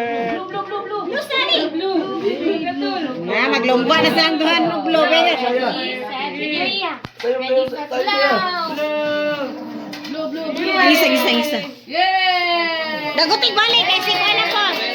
Blue, blue, blue, blue. Blue, Sunny. Blue. Na, maglumba na silang duhan ng blue. Bebe. Set. Ready, set, blow. Blue, blue, blue. Isa, isa, isa. Yay! Dagutig balik kay si kuan ako.